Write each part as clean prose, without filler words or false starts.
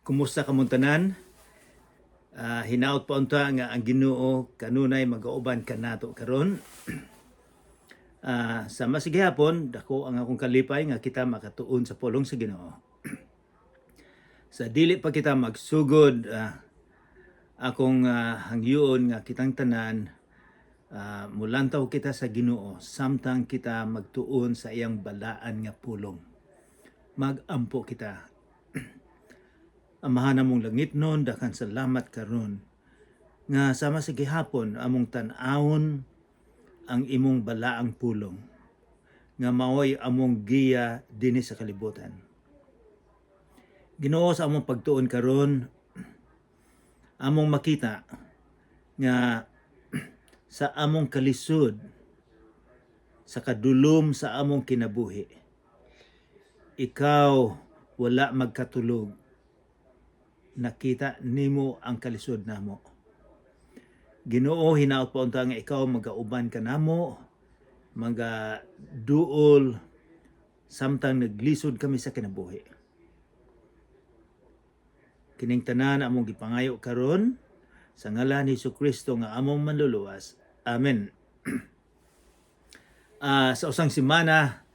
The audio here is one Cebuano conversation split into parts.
Kumusta kamong tanan? Hinaot pa unta nga ang Ginoo kanunay magauban kanato karon. Sa masigihapon, dako ang akong kalipay nga kita makatuon sa pulong sa Ginoo. Sa dili pa kita magsugod, akong hangyoon nga kitang tanan mulantaw kita sa Ginoo samtang kita magtuon sa iyang balaan nga pulong. Magampo kita. Amahan namong langitnon, daghang salamat karon nga sama sa gihapon among tan-awon ang imong balaang pulong nga maoy among giya dinhi sa kalibutan. Ginoo, sa among pagtuon karon, among makita nga sa among kalisod, sa kadulom sa among kinabuhi, ikaw wala magkatulog. Nakita nimo ang kalisod namo. Ginoo, hinaot pa unta nga ikaw magauban kanamo, mga duol samtang naglisod kami sa kinabuhi. Kining tanan among gipangayo karon sa ngalan ni Kristo nga among Manluluwas. Amen. Sa usang semana,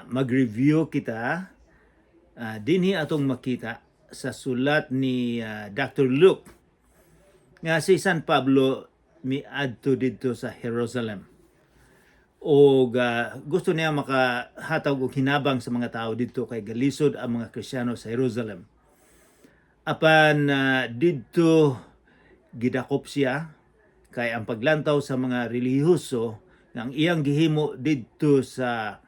mag-review kita dinhi atong makita sa sulat ni Dr. Luke nga si San Pablo miadto didto sa Jerusalem og gusto niya makahatag og hinabang sa mga tao didto kay galisod ang mga Kristiyano sa Jerusalem. Apan didto gidakop siya kay ang paglantaw sa mga relihiyoso nga ang iyang gihimo didto sa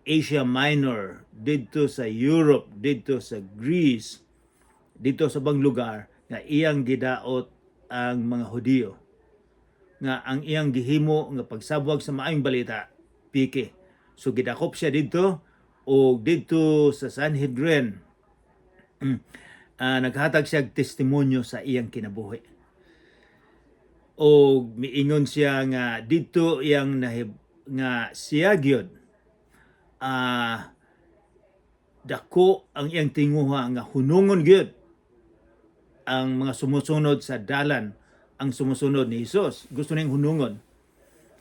Asia Minor, didto sa Europe, didto sa Greece, didto sa ubang lugar nga iyang gidaot ang mga Hudiyo. Nga ang iyang gihimo nga pagsabwag sa maayong balita, piki. So gidakop siya didto o didto sa Sanhedrin. Naghatag siya og testimonyo sa iyang kinabuhi. O miingon siya nga didto iyang nahib nga siya gyud dako ang iyang tinguha nga hunungon gyud ang mga sumusunod sa dalan, ang sumusunod ni Hesus. Gusto niyang hunungon,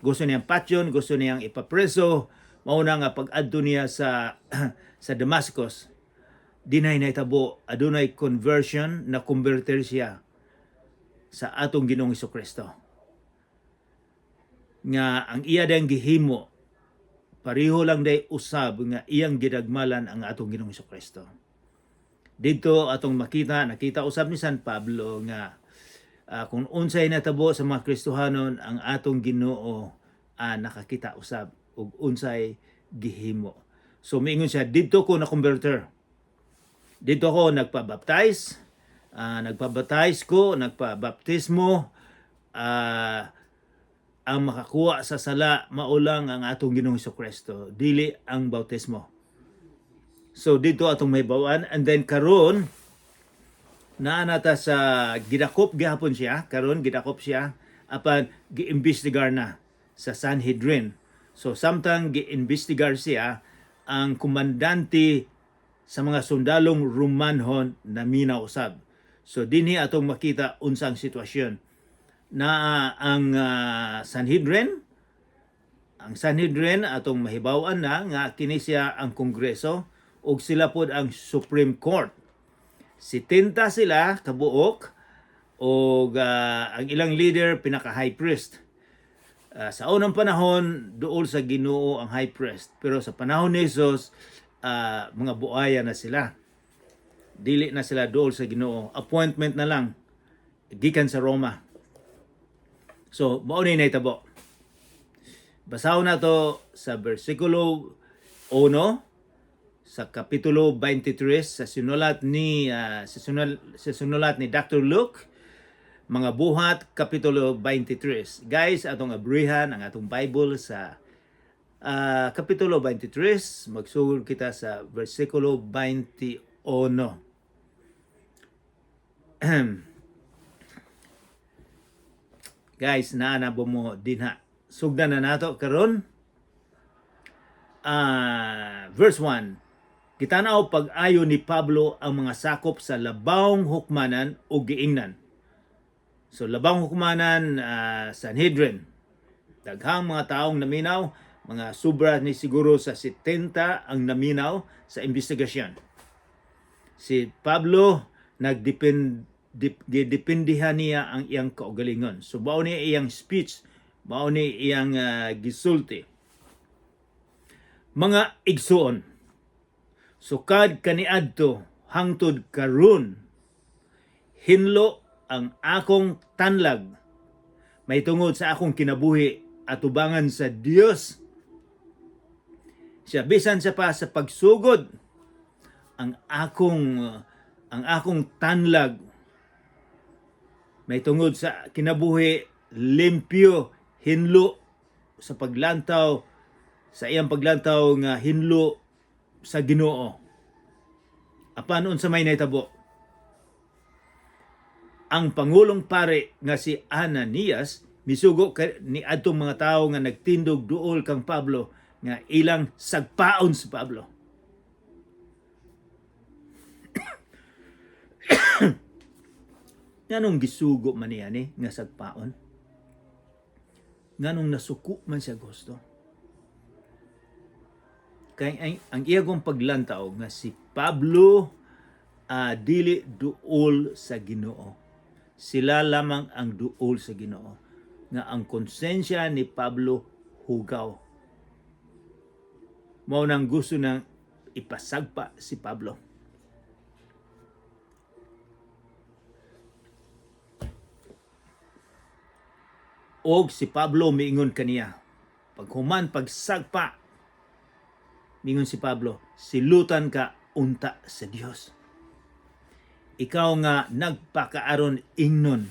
gusto niyang patyon, gusto niyang ipapreso. Mao na nga pag-adto niya sa Damascus, dinay nahitabo, adunay conversion, na converter siya sa atong Ginoong Kristo nga ang iya dang gihimo pareho lang day usab nga iyang gidagmalan ang atong Ginoong Kristo. Dito atong makita, nakita usab ni San Pablo nga kung unsay natabo sa mga Kristohanon, ang atong Ginoo nakakita usab ug unsay gihimo. So miingon siya, "Didto ko na converter. Didto ako nagpa-baptize, nagpa-baptize ko, nagpa-baptismo, ang makakuha sa sala mao lang ang atong Ginoong Kristo, dili ang bautismo." So dito atong mahibaw-an, and then karon naa nata sa gidakop gihapon siya, karon gidakop siya apan giimbestigar na sa Sanhedrin. So samtang giimbestigar siya, ang komandante sa mga sundalong Romanhon naminaw usab. So dinhi atong makita unsang sitwasyon na ang Sanhedrin. Ang Sanhedrin, atong mahibaw-an na nga kini siya ang kongreso ug sila pod ang Supreme Court. 70 sila kabuok ug ang ilang leader pinaka high priest. Sa unang panahon, duol sa Ginoo ang high priest, pero sa panahon ni Jesus, mga buaya na sila. Dili na sila duol sa Ginoo, appointment na lang gikan sa Roma. So, mao ni nahitabo. Basahon nato sa versikulo 1 sa kapitulo 23 sa sinulat ni Dr. Luke, Mga Buhat kapitulo 23. Guys, atong abrihan ang atong Bible sa kapitulo 23, magsugod kita sa versikulo 21. Guys, naa na ba mo dinha? Sugdan na nato karon. Verse 1. Gitanaw pag-ayo ni Pablo ang mga sakop sa labawng hukmanan o giingnan. So labawng hukmanan, Sanhedrin. Daghang mga taong naminaw, mga sobra ni siguro sa 70 ang naminaw sa investigasyon. Si Pablo nagdepend gidependihan niya ang iyang kaugalingon. So mao ni iyang speech, mao ni iyang gisulti. "Mga igsuon, sukad kaniadto hangtod karon hinlo ang akong tanlag may tungod sa akong kinabuhi atubangan sa Dios." Siya bisan sa pa sa pagsugod ang akong tanlag may tungod sa kinabuhi limpyo, hinlo sa paglantaw, sa iyang paglantaw nga hinlo sa Ginoo. Apan unsa may nahitabo? Ang pangulong pare nga si Ananias misugo ni adtong mga tawo nga nagtindog duol kang Pablo nga ilang sagpaon si Pablo. Nganong gisugo man niya ni nga sagpaon? Nganong nasuko man siya gusto? Kay ang iyagong paglantaw nga si Pablo dili duol sa Ginoo. Sila lamang ang duol sa Ginoo. Nga ang konsensya ni Pablo hugaw. Mao nang gusto nang ipasagpa si Pablo. Og si Pablo miingon kaniya. Paghuman pagsagpa, miingon si Pablo, "Silutan ka unta sa Dios. Ikaw nga nagpakaaron ingnon.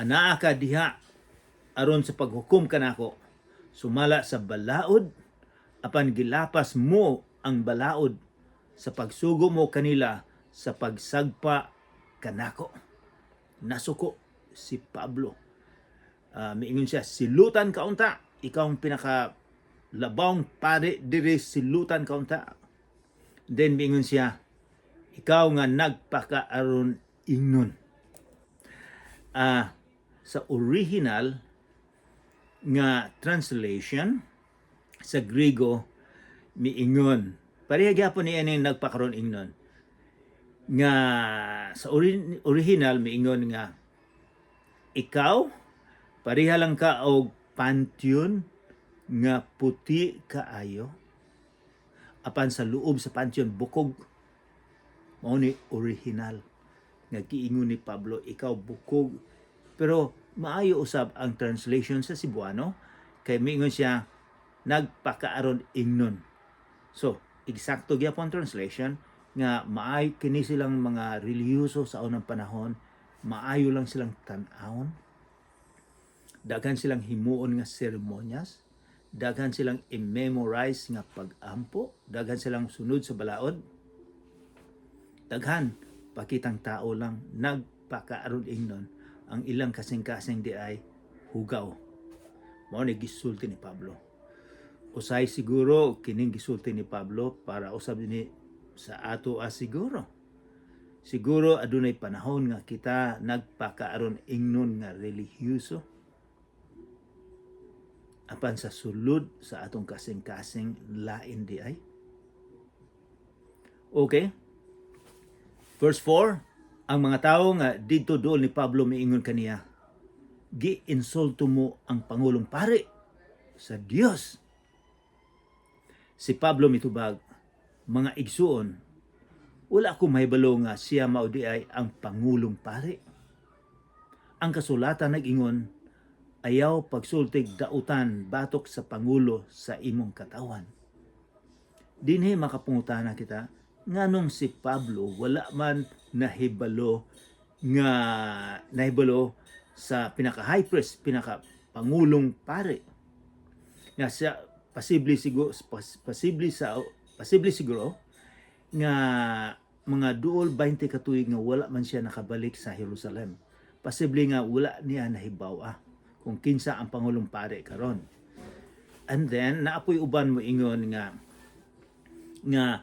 Anaa ka diha aron sa paghukom kanako sumala sa balaod, apan gilapas mo ang balaod sa pagsugo mo kanila sa pagsagpa kanako." Nasuko si Pablo. Miingon siya, "Silutan ka unta. Ikaw ang pinaka labawng pare diri, silutan ka unta." Then miingon siya, "Ikaw nga nagpakaaron ingnon." Sa original nga translation sa Griego, miingon pareha gyapon ni aning nagpakaron ingnon, nga sa original miingon nga ikaw pareha lang ka og pantheon nga puti kaayo, apan sa loob sa pantheon bukog. Mao ni original nga giingon ni Pablo, ikaw bukog. Pero maayo usab ang translation sa Cebuano kay miingon siya nagpakaaron ingnon. So eksakto gyapon translation nga maayo kini silang mga relihiyoso sa unang panahon, maayo lang silang tan-awon, daghan silang himuon nga seremonyas, daghan silang i-memorize nga pag-ampo, daghan silang sunod sa balaod. Daghan pakitang tao lang nagpakaaron ingnon, ang ilang kasing-kasing di ay hugaw. Mao ni gisulti ni Pablo. Usay siguro kining gisulti ni Pablo para usab ni sa ato a siguro. Siguro adunay panahon nga kita nagpakaaron ingnon nga relihiyoso, apan sa sulod sa atong kasing-kasing lain di ay. Okay. Verse 4, ang mga tao nga didto duol ni Pablo miingon kaniya, "Gi-insulto mo ang pangulong pare sa Dios." Si Pablo mitubag, "Mga igsuon, wala ko mahibalo nga siya mao di ay ang pangulong pare. Ang kasulatan nag-ingon, ayaw pagsultig dautan batok sa pangulo sa imong katawan." Dinhi makapungutana kita, nganong si Pablo wala man nahibalo nga nahibalo sa pinaka high priest, pinaka pangulong pare? Nga siya posible siguro posible sa posible siguro nga mga duol 20 ka tuig nga wala man siya nakabalik sa Jerusalem. Posible nga wala niya nahibaw kung kinsa ang pangulong pare karon. And then naapoy uban mo ingon nga nga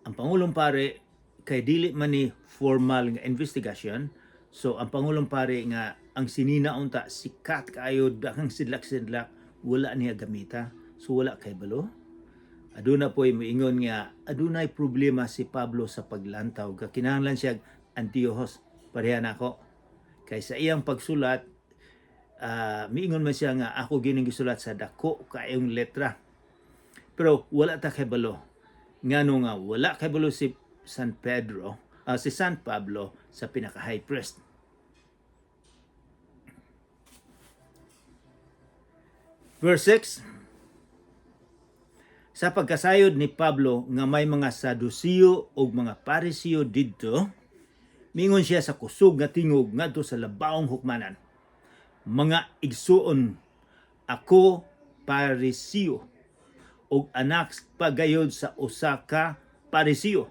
Ang pangulong pare, kay dili man ni formal nga investigation, so ang pangulong pare nga ang sinina unta sikat kaayo, daghang sidlak-sidlak, wala niya gamita, so wala kay balo. Aduna po'y moingon nga adunay problema si Pablo sa paglantaw, ga kinahanglan siya Antiochos. Pareha nako kay sa iyang pagsulat, miingon man siya nga ako gining gisulat sa dako kaayong letra, pero wala ta kay balo ngano nga wala kay balo si San Pedro, si San Pablo sa pinaka high priest. Verse 6. Sa pagkasayod ni Pablo nga may mga Sadusiyo ug mga Parisiyo didto, mingon siya sa kusog nga tingog ngadto sa labaong hukmanan. "Mga igsuon, ako Parisiyo ug anak pagayod sa usa ka Parisiyo.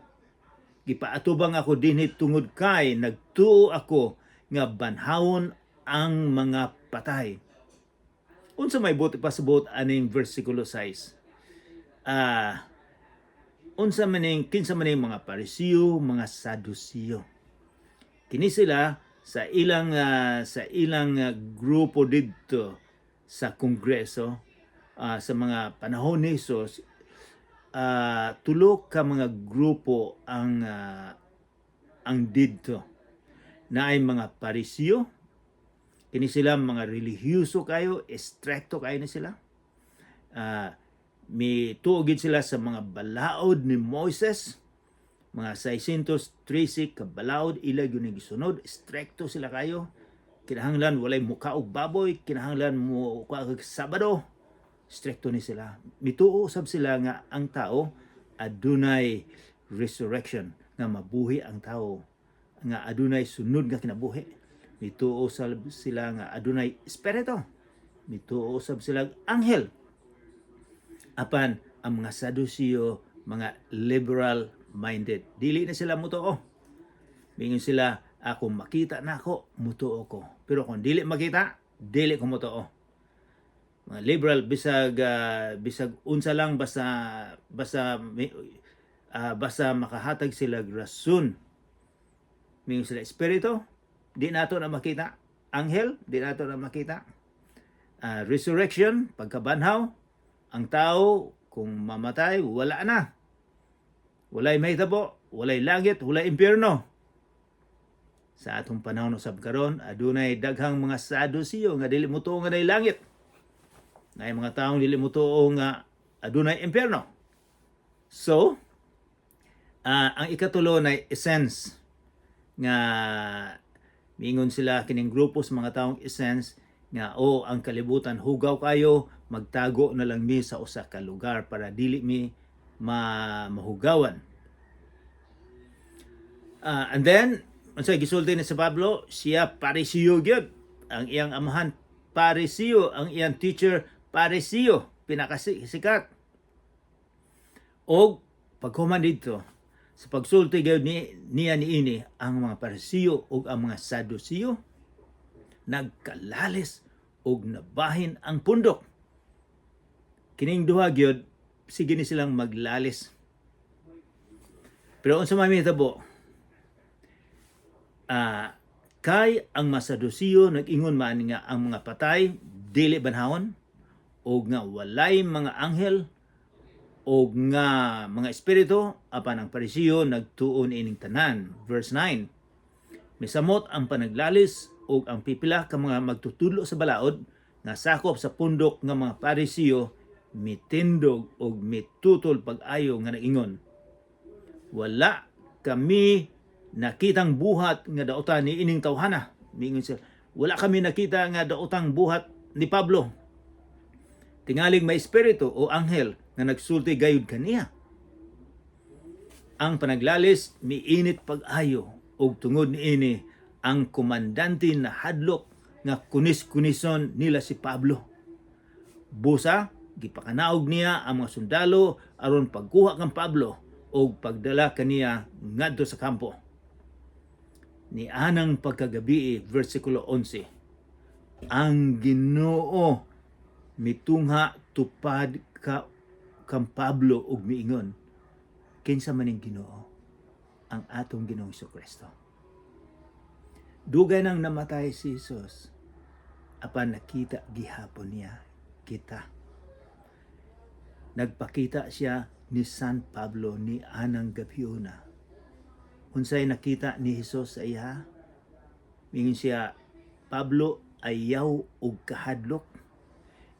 Gipaatubang ako dinhi tungod kay nagtuo ako nga banhawon ang mga patay." Unsa may buot pasabot aning versikulo 6? Unsa man ning, kinsa man ning mga Parisiyo, mga Sadusiyo? Kini sila sa ilang grupo didto sa kongreso, sa mga panahon ni Jesus, tulo ka mga grupo ang didto. Naay mga Parisiyo, kini sila mga relihiyoso kayo, estrikto kayo ni sila. Mi tuo gid sila sa mga balaod ni Moises, mga 613 ka balaod ila gyud ni gisunod, estrikto sila kayo. Kinahanglan walay mukaog baboy, kinahanglan mo og Sabado. Strikto ni sila. Mituo usab sila nga ang tao adunay resurrection, nga mabuhi ang tao, nga adunay sunod nga kinabuhi. Mituo usab sila nga adunay espiritu. Mituo usab sila anghel. Apan ang mga Saduceo, mga liberal minded. Dili na sila mutuo. Mingon sila, "Ako makita na ako, mutuo ko. Pero kung dili makita, dili ko mutuo." Mga liberal, bisag unsa lang, basta makahatag sila rason. Mingon sila, espiritu, di nato na makita. Anghel, di nato na makita. Resurrection, pagkabanhaw, ang tao kung mamatay, wala na. Walay mahitabo, walay langit, walay impyerno. Sa atong panahon usab karon, adunay daghang mga Saduceo nga dili motuo nga naay langit. Naay mga taong dili motuo nga adunay impyerno. So, ang ikatulo na Essenes, nga miingon sila kining grupo sa mga taong Essenes nga o ang kalibutan hugaw kayo, magtago na lang mi sa usa ka lugar para dili mi mahugawan. And then unsay gisulti ni sa Pablo? Siya Parisiyo gyud. Ang iyang amahan Parisiyo, ang iyang teacher Parisiyo, pinakasikat. Og paghuman didto, sa pagsulti gyud ni niya niini, ang mga Parisiyo ug ang mga Sadusiyo nagkalalis ug nabahin ang pundok. Kining duha gyud, sige ni silang maglalis. Pero unsa may mahitabo? Kay ang Masadusiyo nag-ingon man nga ang mga patay dili banhawon og nga walay mga anghel og nga mga espiritu, apan ang Parisiyo nagtuon ining tanan. Verse 9. Misamot ang panaglalis ug ang pipila ka mga magtutudlo sa balaod nga sakop sa pundok nga mga Parisiyo mitindog og mitutol pag-ayo nga nag-ingon, "Wala kami nakitang buhat nga daotan ni ining tawhana." Miingon sila, "Wala kami nakita nga daotang buhat ni Pablo. Tingaling may espiritu o anghel nga nagsulti gayud kaniya." Ang panaglalis miinit pag-ayo ug tungod niini ang komandante nahadlok nga kunis-kunison nila si Pablo. Busa gipakanaog niya ang mga sundalo aron pagkuha kang Pablo og pagdala kaniya ngadto sa kampo. Ni anang pagkagabi, versikulo 11. Ang Ginoo mitungha tupad ka kang Pablo ug miingon, Kinsa man ning Ginoo? Ang atong Ginoong Kristo. Dugay nang namatay si Jesus, apan nakita gihapon niya kita. Nagpakita siya ni San Pablo ni anang gabhiona. Unsay nakita ni Jesus sa iya? Mingon siya, "Pablo, ayaw og kahadlok.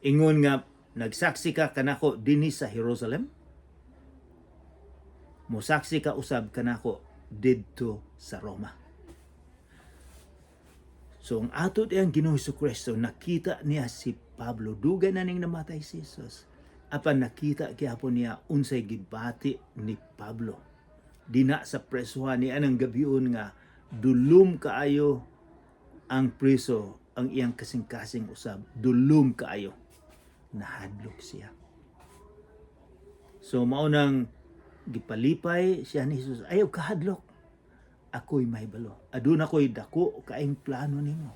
Ingon nga nagsaksi ka kanako dinhi sa Jerusalem, mosaksi ka usab kanako didto sa Roma." So ang ato diyang Ginoong Kristo, nakita niya si Pablo. Dugay na ning namatay si Jesus. Apan nakita gihapon niya unsay gibati ni Pablo. Dina sa presohan ni anang gabion nga dulum kaayo ang preso, ang iyang kasing-kasing usab, dulum kaayo. Nahadlok siya. So mao nang gipalipay siya ni Jesus. "Ayaw kahadlok. Ako'y mahibalo. Aduna ko'y dako kaayong plano nimo."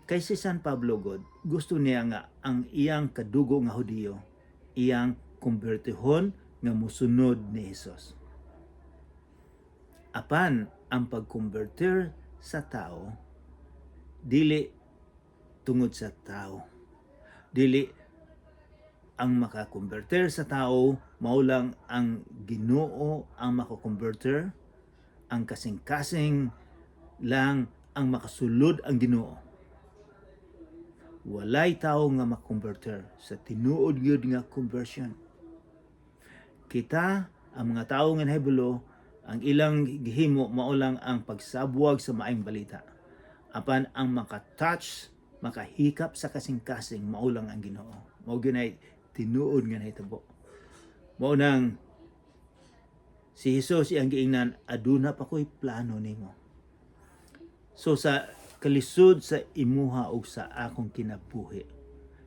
Kay si San Pablo god, gusto niya nga ang iyang kadugo nga Hudiyo, iyang konbertihon nga musunod ni Jesus. Apan ang pagkonverter sa tao dili tungod sa tao. Dili ang makakonverter sa tao, mao lang ang Ginoo ang makakonverter, ang kasing-kasing lang ang makasulod ang Ginoo. Walay tao nga makonverter sa tinuod gyud nga conversion. Kita, ang mga tao nga nahibalo, ang ilang gihimo mao lang ang pagsabwag sa maayong balita. Apan ang makatouch, makahikap sa kasing-kasing, mao lang ang Ginoo. Mao gyud tinuod nga nahitabo. Mao nang si Jesus iyang giingnan, "Aduna pa ko'y plano nimo." So sa kalisod sa imuha og sa akong kinabuhi,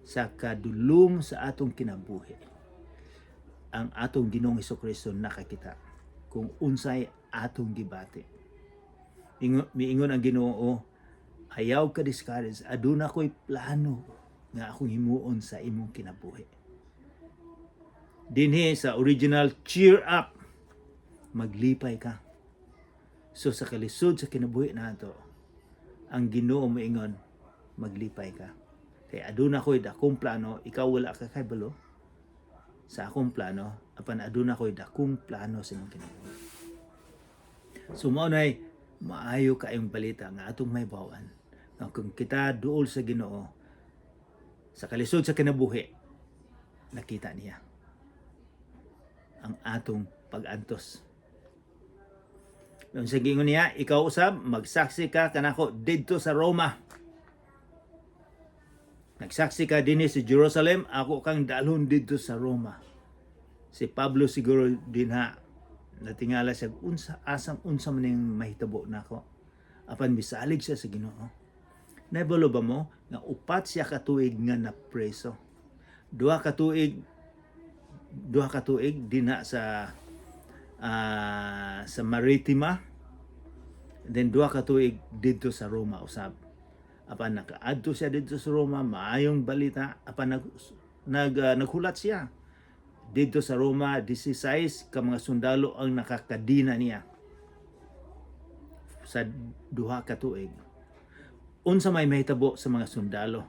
sa kadulom sa atong kinabuhi, ang atong Ginoong Kristo nakakita kung unsay atong gibati. Miingon ang Ginoo, "Ayaw ka discourage, aduna ko'y plano nga akong himuon sa imong kinabuhi." Dinhi sa original, "Cheer up," maglipay ka. So sa kalisod sa kinabuhi nato, ang Ginoo moingon, "Maglipay ka. Kay aduna ko'y dakong plano, ikaw wala ka kahibalo sa akong plano, apan aduna ko'y dakong plano sa imong kinabuhi." So mao nay maayo kaayong balita nga atong mahibaw-an nga kung kita duol sa Ginoo sa kalisod sa kinabuhi, nakita niya ang atong pag-antos. Yung sa giingon niya, "Ikaw usab, magsaksi ka kanako didto sa Roma. Nagsaksi ka dinhi sa Jerusalem, ako kang dalhon didto sa Roma." Si Pablo siguro dinha natingala siya, unsa asang unsa man ning mahitabo nako. Apan misalig siya sa Ginoo. Nahibalo ba mo nga 4 siya ka tuig nga napreso? 2 ka tuig dinha sa Maritima. Then 2 ka tuig didto sa Roma usab. Apan nakaadto siya didto sa Roma, maayong balita, apan nag, nag naghulat siya. Didto sa Roma, 16 ka mga sundalo ang nakakadina niya sa 2 ka tuig. Unsa may mahitabo sa mga sundalo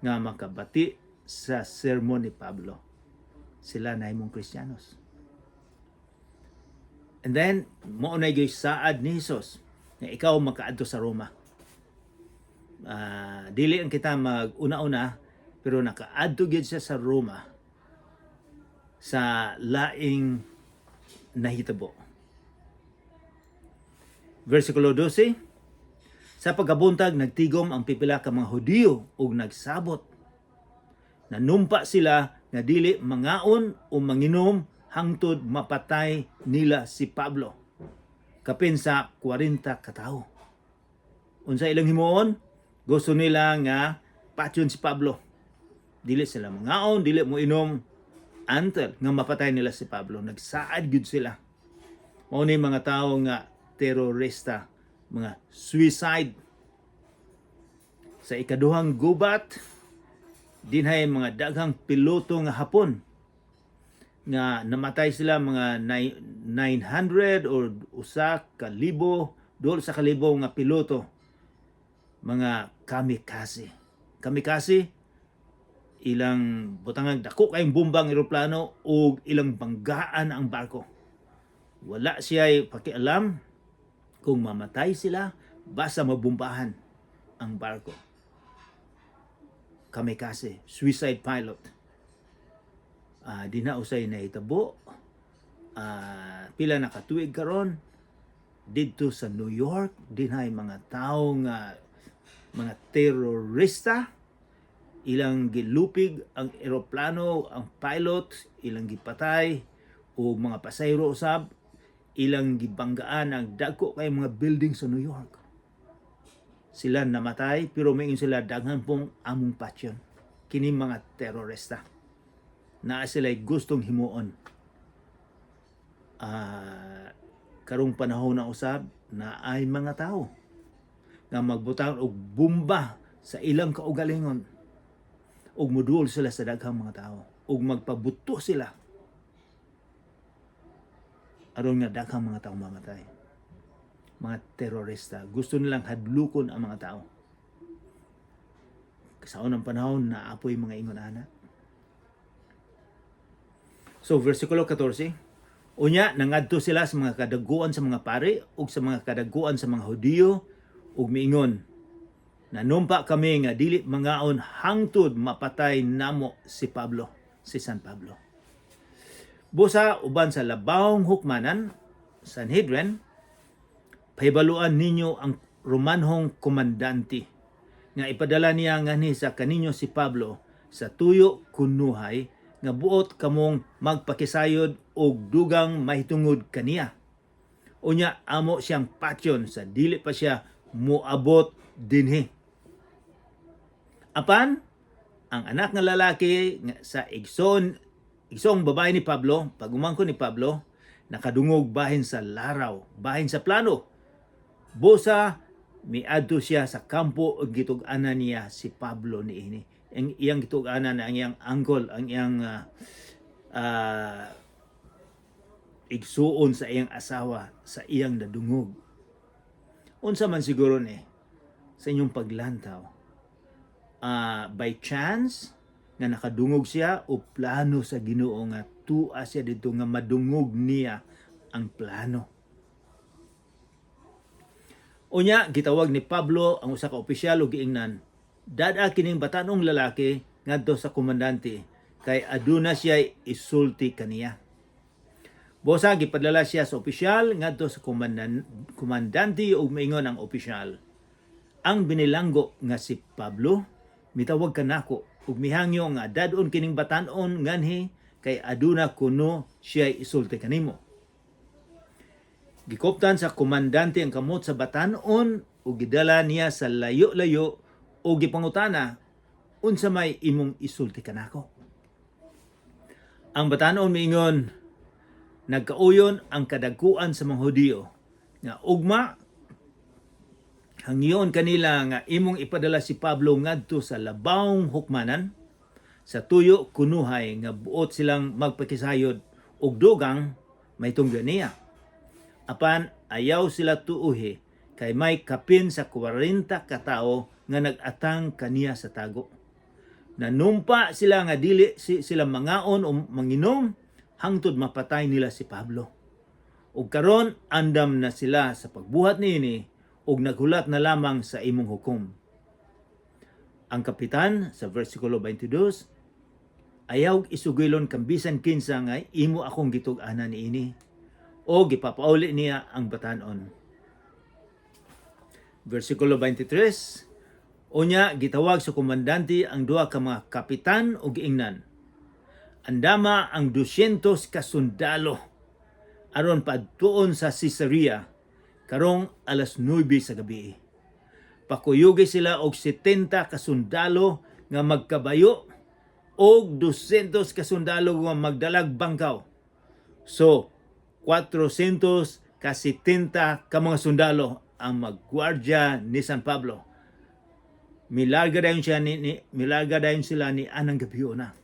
nga makabati sa sermon ni Pablo? Sila nahimong Kristiyanos. And then, mao na gyud saad ni Jesus nga ikaw makaadto sa Roma. Dili ang kita mag una-una, pero nakaadto gyud siya sa Roma sa laing nahitabo. Versikulo 12. Sa pagkabuntag, nagtigom ang pipila ka mga Hudiyo ug nagsabot. Nanumpa sila nga dili mangaon o manginom hangtod mapatay nila si Pablo. Kapin sa 40 katawo. Unsa ilang himuon? Gusto nila nga patyon si Pablo. Dili sila mangaon, dili mo inom until nga mapatay nila si Pablo. Nagsaad gyud sila. Mao ni mga tawo nga terorista, mga suicide. Sa ikaduhang gubat, dinhay mga daghang piloto nga Hapon. Nga namatay sila mga 900 or 1,000, 2,000 nga piloto, mga kamikaze. Kamikaze, ilang butangan dako kayong bombang eroplano ug ilang banggaan ang barko. Wala siya pakialam kung mamatay sila, basta mabombahan ang barko. Kamikaze, suicide pilot. Di na usay nahitabo. Pila na katuig karon, didto sa New York, dinhay mga tao nga mga terorista, ilang gilupig ang eroplano, ang pilot ilang gipatay o mga pasahero usab. Ilang gibanggaan ang dagko kay mga building sa New York. Sila namatay, pero may sila, "Daghan pong among patyon." Kini mga terorista, naa sila gustong himuon. Karong panahon na usab, naay mga tao nga magbutang og bomba sa ilang kaugalingon ug muduol sila sa daghang mga tao ug magpabuto sila aron nga daghang mga tao mamatay. Mga terorista, gusto nilang hadlukon ang mga tao. Sa unang panahon, naapoy mga ingon ana. So versikulo 14. Unya nangadto sila sa mga kadaguan sa mga pari ug sa mga kadaguan sa mga Hudiyo ug miingon, "Nanumpa kami nga dili mangaon hangtod mapatay namo si Pablo, si San Pablo. Busa uban sa labawng hukmanan, Sanhedrin, pahibaluan ninyo ang Romanhong komandante nga ipadala niya nganhi sa kaninyo si Pablo sa tuyo kunuhay nga buot kamong magpakisayod og dugang mahitungod kaniya. Unya amo siyang patyon sa dili pa siya moabot dinhi." Apan ang anak nga lalaki nga sa igsoon, igsoong babae ni Pablo, pag-umangkon ni Pablo, nakadungog bahin sa laraw, bahin sa plano. Busa miadto siya sa kampo ug gitug-anan niya si Pablo niini. Ang iyang gitug-anan ang iyang uncle, ang iyang igsuon sa iyang asawa, sa iyang nadungog. Unsa man siguro ni sa inyong paglantaw? By chance nga nakadungog siya o plano sa Ginoo nga tua siya dito nga madungog niya ang plano? Unya gitawag ni Pablo ang usa ka opisyal ug giingnan, "Dad-a kining batanong lalaki ngadto sa komandante kay aduna siya isulti kaniya." Busa gipadala siya sa opisyal ngadto sa komandante ug maingon ang opisyal, "Ang binilanggo nga si Pablo mitawag kanako ug mihangyo nga dad-on kining batan-on nganhi kay aduna kuno siya isulti kanimo." Gikoptan sa komandante ang kamot sa batan-on ug gidala niya sa layo-layo ug gipangutana, "Unsa may imong isulti kanako?" Ang batan-on miingon, "Nagkauyon ang kadagkuan sa mga Hudiyo nga ugma hangyon kanila nga imong ipadala si Pablo ngadto sa labawng hukmanan sa tuyo kunuhay nga buot silang magpakisayod og dugang mahitungod niya. Apan ayaw sila tuuhi kay may kapin sa 40 katao nga nag-atang kaniya sa tago. Nanumpa sila nga dili sila mangaon o manginom hangtod mapatay nila si Pablo. Ug karon andam na sila sa pagbuhat niini ug naghulat na lamang sa imong hukom." Ang kapitan sa versikulo 22, "Ayaw isugilon kang bisan kinsa nga imo akong gitug-anan niini." O gipapauli niya ang batanon. Versikulo 23, unya gitawag sa komandante ang duha ka mga kapitan ug giingnan, "Andama ang 200 ka sundalo aron padtuon sa Caesarea karong alas 9 sa gabi. Pakuyugi sila og 70 ka sundalo nga magkabayo og 200 ka sundalo nga magdalag bangkaw." So 400 ka 70 ka mga sundalo ang maggwardya ni San Pablo. Milarga dayon siya ni, ni milarga dayon sila ni anang gabi na.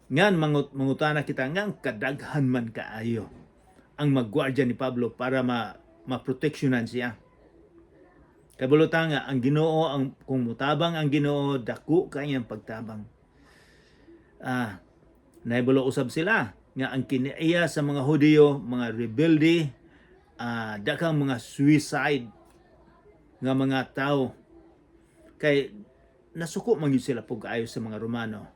Ngan mangutana kita nga kadaghan man kaayo ang maggwardya ni Pablo para maproteksyonan siya. Kabalo ta nga ang Ginoo, ang kung mutabang ang Ginoo, dako kay ang pagtabang. Nahibalo usab sila nga ang kinaiya sa mga Hudiyo, mga rebelde, daghang mga suicide nga mga tao kay nasuko man gyud sila pug ayo sa mga Romano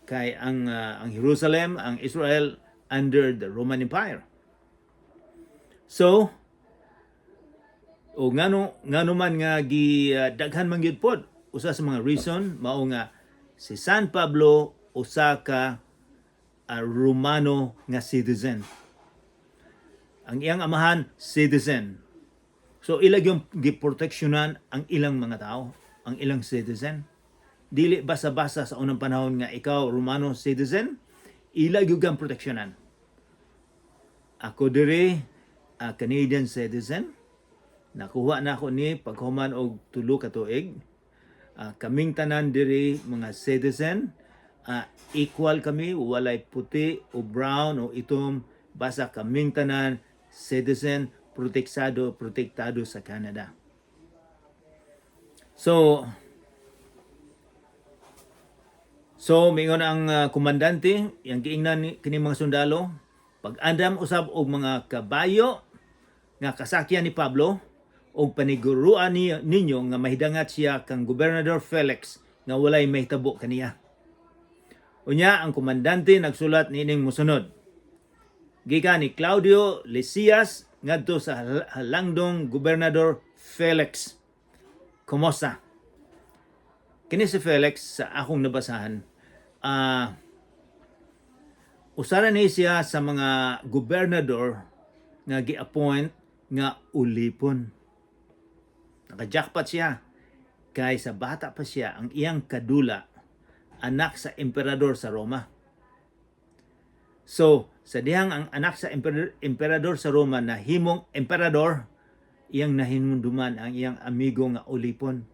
kay ang Jerusalem, ang Israel, under the Roman Empire. So o ngano man nga gi daghan man gyud pod, usa sa mga reason mao nga si San Pablo usa ka Romano nga citizen. Ang iyang amahan, citizen. So ila yung giproteksyonan ang ilang mga tao, ang ilang citizen. Dili basa-basa sa unang panahon nga ikaw Romano citizen, ila gyud kang proteksyonan. Ako diri Canadian citizen. Nakuha na ako ni paghuman og 3 ka tuig. Kaming tanan diri mga citizen, equal kami, walay puti o brown o itom, basta kaming tanan citizen, proteksado, protektado sa Canada. So mingon ang komandante, yang giingnan kini mga sundalo, pag-andam usab og mga kabayo nga kasakyan ni Pablo og paniguruan ni ninyo nga mahidangat siya kang Gobernador Felix nga walay mahitabo kaniya. Unya ang komandante nagsulat niining mosunod: Gikan ni Claudio Lysias ngadto sa halangdong Gobernador Felix. Kumusta? Kini si Felix, sa akong nabasahan, usara ni siya sa mga gobernador nga gi-appoint nga ulipon. Naka-jackpot siya. Kay sa bata pa siya, ang iyang kadula, anak sa emperador sa Roma. So, sa dihang ang anak sa emperador sa Roma na himong emperador, iyang nahinumduman ang iyang amigo nga ulipon.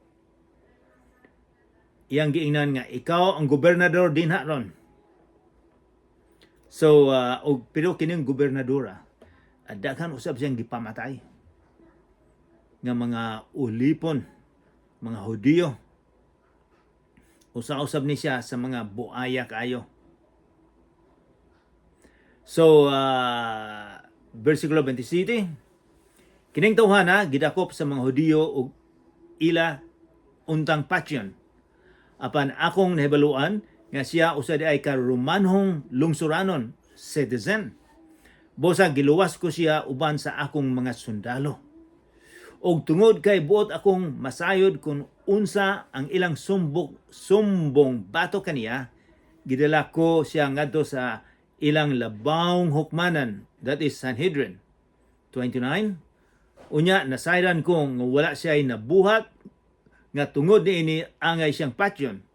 Iyang giingnan nga ikaw ang gobernador dinha ron. So, og pero kining gobernadora, daghan usab siyang gipamatay nga mga ulipon, mga Hudiyo. Usa-usab ni siya sa mga buaya kaayo. So, versikulo 27, kining tawhana gidakop sa mga Hudiyo ug ila untang patyon. Apan akong nahibaluan nga siya usa diay ka Romanhong lungsuranon, citizen. Busa giluwas ko siya uban sa akong mga sundalo. Og tungod kay buot akong masayod kung unsa ang ilang sumbong batok kaniya, gidala ko siya ngadto sa ilang labawng hukmanan, that is Sanhedrin. 29. Unya nasayran ko nga wala siya nabuhat nga tungod niini angay siyang patyon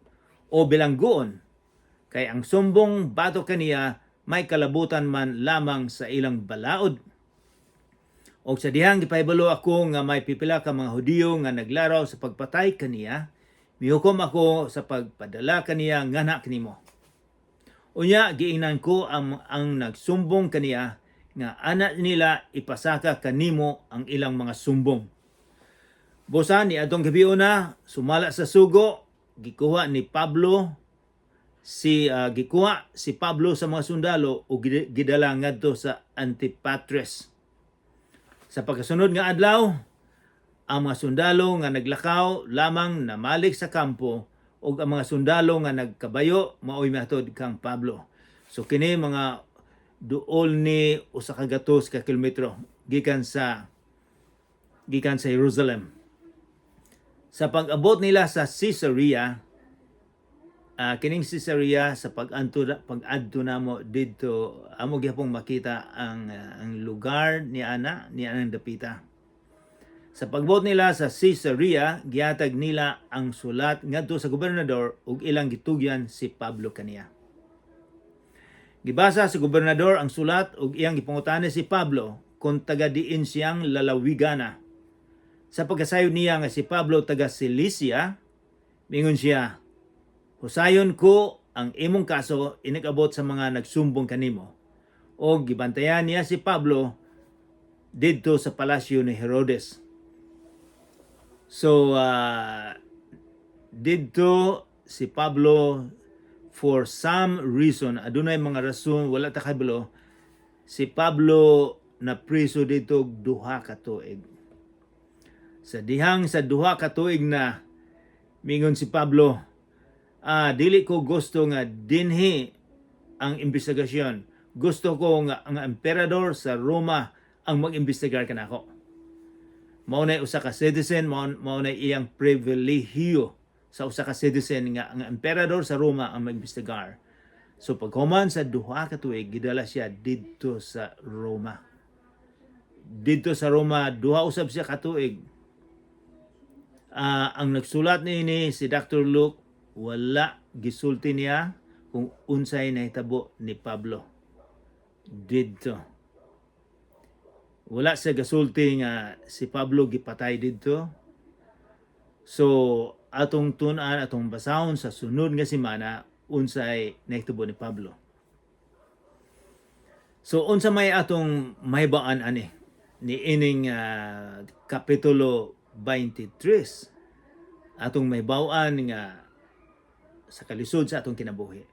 o bilanggoon, kay ang sumbong batok kaniya may kalabutan man lamang sa ilang balaod. Og sa dihang gipahibalo ako nga may pipila ka mga Hudiyo nga naglaraw sa pagpatay kaniya, mihukom ako sa pagpadala kaniya nganha kanimo. Unya giingnan ko ang nagsumbong kaniya nga ana nila ipasaka kanimo ang ilang mga sumbong. Busa ni atong gabiuna, sumala sa sugo, gikuha si Pablo sa mga sundalo ug gidala ngadto sa Antipatris. Sa pagkasunod nga adlaw, ang mga sundalo nga naglakaw lamang namalik sa kampo ug ang mga sundalo nga nagkabayo maoy mihatod kang Pablo. So kini mga duol ni 100 ka kilometro gikan sa Jerusalem. Sa pag-abot nila sa Caesarea, kining Caesarea, sa pag-adto namo didto, amo gihapong makita ang lugar ni ana ni anang dapita. Sa pagbot nila sa Caesarea, gihatag nila ang sulat ngadto sa gobernador ug ilang gitugyan si Pablo kaniya. Gibasa sa gobernador ang sulat ug iyang gipangutana si Pablo kung taga diin siyang lalawigana. Sa pagkasayod niya nga si Pablo taga Cilicia, mingon siya, "Husayon ko Ang imong kaso inig-abot sa mga nagsumbong kanimo." O gibantayan niya si Pablo didto sa palasyo ni Herodes. So didto si Pablo, for some reason, adunay mga rason, wala ta kabalo, si Pablo na priso didto 2 ka tuig. Sa dihang sa 2 ka tuig na, mingon si Pablo, "Dili ko gusto nga dinhi ang investigasyon. Gusto ko nga ang emperador sa Roma ang mag-imbestigar kanako." Mao na usa ka citizen, mao na iyang pribilehiyo sa usa ka citizen nga ang emperador sa Roma ang mag-imbestigar. So paghuman sa 2 ka tuig, gidala siya didto sa Roma. Didto sa Roma, duha usab siya ka tuig. Ang nagsulat niini si Dr. Luke, wala gisulti niya kung unsay nahitabo ni Pablo didto. Wala siya gasulti nga si Pablo gipatay didto. So atong tun-an, atong basahon sa sunod nga semana unsay nahitabo ni Pablo. So unsa may atong mahibaan ani ni ining kapitulo 23? Atong mahibaw-an nga sa kalisod sa atong kinabuhi,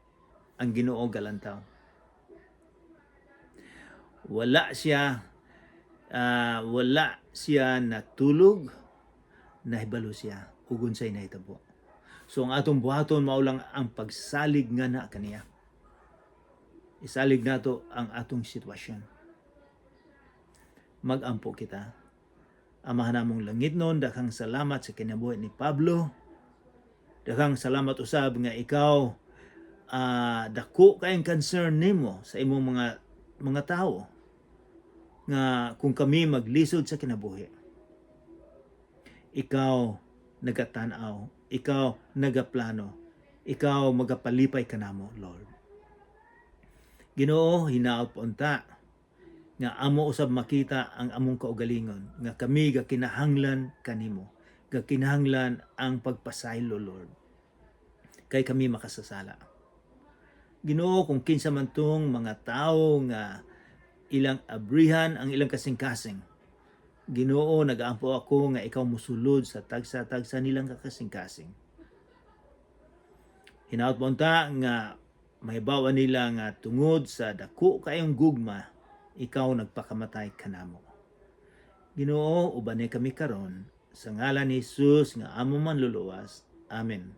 ang Ginoo galantaw. Wala siya natulog, nahibalo siya ug unsay nahitabo. So ang atong buhaton mao lang ang pagsalig nga na kaniya. Isalig nato ang atong sitwasyon. Magampo kita. Amahan namong langitnon, daghang salamat sa kinabuhi ni Pablo. Daghang salamat usab nga ikaw dako kayong concern nimo sa imong mga tao nga kung kami maglisod sa kinabuhi, ikaw nagatanaw, ikaw nagaplano, ikaw magapalipay kanamo, Lord. Ginoo, hinaot po unta nga amo usab makita ang among kaugalingon nga kami ga kinahanglan kanimo, ga kinahanglan ang pagpasaylo, Lord, kay kami makasasala. Ginoo, kung kinsa man tong mga tawo nga ilang abrihan ang ilang kasing-kasing, Ginoo, nagaampo ako nga ikaw musulod sa tagsa-tagsa nilang kakasing-kasing. Hinaot mo unta nga mahibaw nila nga tungod sa dako kayong gugma, ikaw nagpakamatay kanamo. Ginoo, ubani kami karon sa ngalan ni Jesus nga among manluluwas. Amen.